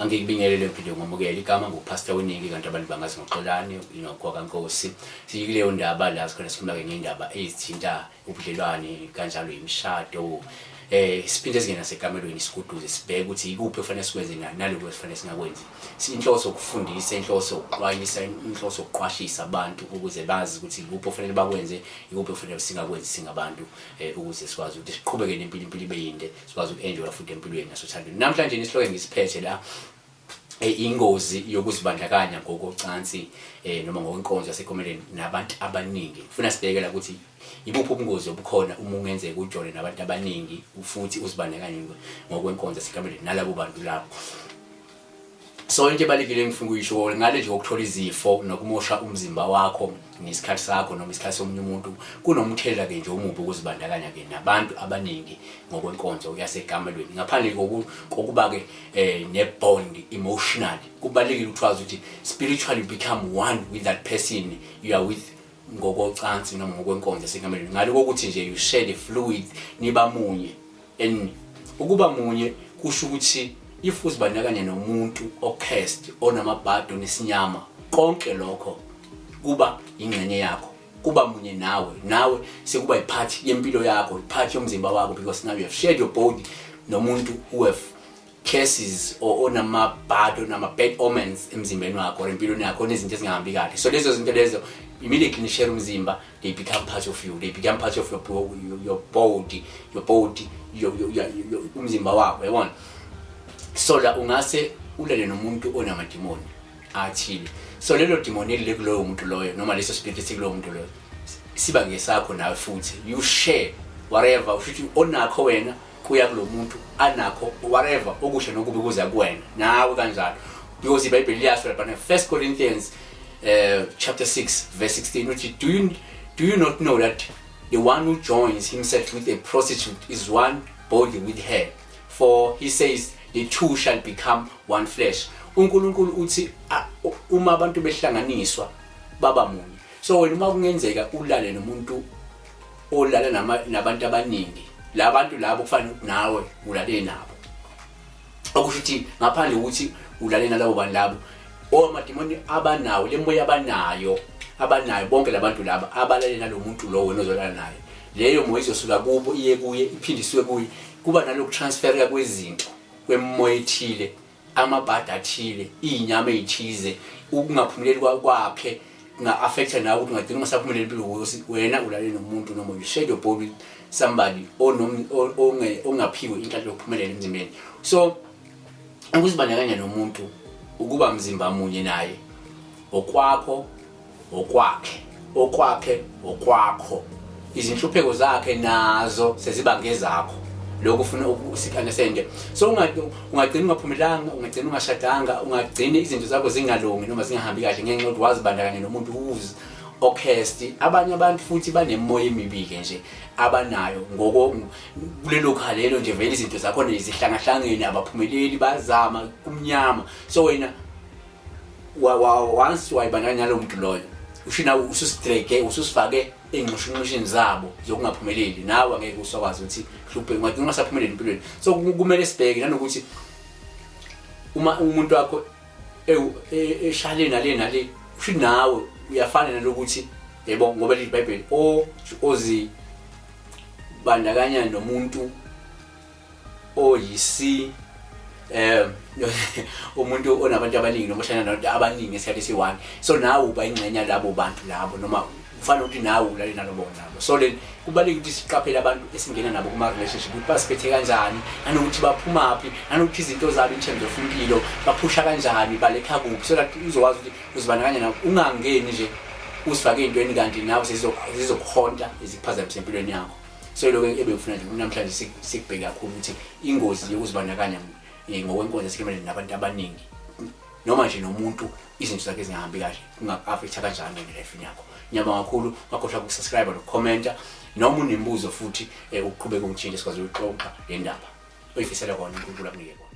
Angikubingelele ngiphinde ngomukele igama nguPastor Weningi, kanti abantu bangazi ngoXolani noKwaKaNkosi. Sikuleyo ndaba la sikhona sikhuluma-ke ngendaba ezithinta ubudlelwane kanjalo imishado. Siphinde singene nasekamelweni siguduze sibheke ukuthi ikuphi okufanele sikwenze nalokhu esifanele singakwenzi. Inhloso ukufundisa, inhloso ukuxwayisa, inhloso ukuqwashisa abantu ukuze bazi ukuthi ikuphi okufanele bakwenze, ikuphi okufanele singakwenzi singabantu ukuze sikwazi ukuthi siqhubeke nempilo, impilo ibe yinde, sikwazi uku-enjoya futhi empilweni nasothandweni. Namhlanje isihloko engisiphethe la ingozi yokuzibandakanya ngokocansi noma ngokwenkonzo yasekomeleni nabantu abaningi. Funa sibheke la ukuthi ibuphi ubungozi obukhona uma ungenzeka ujole nabantu abaningi futhi uzibandakanye ngokwenkonzo yasekameleni nalabo bantu labo. So into ebalulekile engifuna ukuyisho ngale nje kokuthola izifo nokumosha umzimba wakho nesikhathi sakho noma isikhathi somunye umuntu, kunomthelela ke nje omubi ukuzibandakanya ke nabantu abaningi ngokwenkonzo yasekamelweni ngaphandle kokuba ke ne-bond emotionally. Kubalulekile ukuthi wazi ukuthi spiritually you become one with that person you are with ngokocansi noma ngokwenkonzo yasekamelweni, ngale kokuthi nje you share the fluid, niba munye. And ukuba munye kusho ukuthi if uzibandakanya nomuntu o-cursed, onamabhadi, onesinyama, konke lokho kuba ingxenye yakho, kuba munye nawe, nawe sekuba i-part yempilo yakho, i-part yomzimba wakho, because now you have shared your body nomuntu who have curses or onamabhadi, onama-bad omens emzimbeni wakho or empilweni yakho, onezinto ezingahambi kahle. So lezo zinto lezo, immediately ni-share umzimba, they become part of you, they become part of your body, your umzimba wakho, yabona. So la ungase ulale nomuntu onamadimoni athile, so lelo dimoni elile kuloyo muntu loyo noma leso spirit esikuloyo muntu loyo siba ngesakho nawe futhi. You share whatever, usho ukuthi onakho wena kuya kulo muntu anakho, whatever okusho nokubi kuza kuwena nawe kanjalo, because iBhayibheli liyasho lapha, First Corinthians chapter 6 verse 16, uthi, Do you not know that the one who joins himself with a prostitute is one body with her? For he says, 'The two shall become one flesh.'" UNkulunkulu uthi uma abantu behlanganiswa baba munye. So wena uma kungenzeka ulale nomuntu olala nabantu abaningi, labantu labo kufanele nawe ulale nabo, okusho ukuthi ngaphandle ukuthi ulale nalabo bantu labo, omadimoni abanawo, le moya abanayo bonke labantu laba abalale nalomuntu lo wena ozolala naye, leyo moya izosuka kubo iye kuye, iphinde isuke kuye. Kuba naloku transfereka kwezinto, kwemoya ethile, amabhadi athile, iy'nyama ey'thize. Ukungaphumeleli kwakhe kunga-affecta nawe, ukuthi ungagcina ungasaphumeleli empilo ukuthi wena ulale nomuntu noma you share your body with somebody ongaphiwe inhlanhla yokuphumelela emzimbeni. So ukuzibandakanya nomuntu, ukuba mzimba munye naye, okwakho okwakhe, okwakhe okwakho, izinhlupheko zakhe nazo seziba ngezakho. Lokho ufuna uku-understand. So ungagcina ungaphumelanga, ungagcina ungashadanga, ungagcina izinto zakho zingalungi noma zingahambi kahle ngenxa yokuthi wazibandakanya nomuntu who's o-cursed. Abanye abantu futhi banemoya emibi-ke nje abanayo ngoko kulelo khalelo nje, vele izinto zakhona zihlangahlangene, abaphumeleli, bazama kumnyama. So wena once wayibandakanya nalowo muntu loyo, usho nawe ususidrage, ususifake ey'nxushunxushini zabo zokungaphumeleli, nawe angeke usakwazi ukuthi hluphe, ungagcina ungasaphumeleli empilweni. So kumele sibheke nanokuthi uma umuntu wakho eshale nale nale, usho nawe uyafana nalokuthi, yebo, ngoba lithi iBhayibheli ozibandakanya nomuntu oyisi umuntu onabantu abaningi noma ohlala nabantu abaningi ngesikhathi esi-one, so nawe uba ingxenye yalabo bantu labo, noma kufanele ukuthi nawe ulale nalobo nabo. So le kubalulekile ukuthi siqaphele abantu esingena nabo kuma-relationship, ukuthi basiphethe kanjani, nanokuthi baphumaphi, nanokuthi izinto zabo in terms of impilo baphusha kanjani, balekha kuphi, so that uzokwazi ukuthi uzibandakanya nabo, ungangeni nje uzifake ey'ntweni kanti nawe zizokuhonta, zikuphazamise empilweni yakho. So lokho ebengifuna nje namhlanje sikubheke kakhulu, ukuthi ingozi yokuzibandakanya ngokwenkonzo yasekemeleni nabantu abaningi noma nje nomuntu izinto zakhe zingahambi kahle, kungaku-affecta kanjani wena e-lifeni yakho. Ngiyabonga kakhulu. Ungakhohlwa ukusubscribe nokukhomenta noma unemibuzo futhi ukuqhubeka ungitshintshe, sikwazi ukuxoxa le ndaba. Oyifisela kona, uNkulunkulu akunike kona.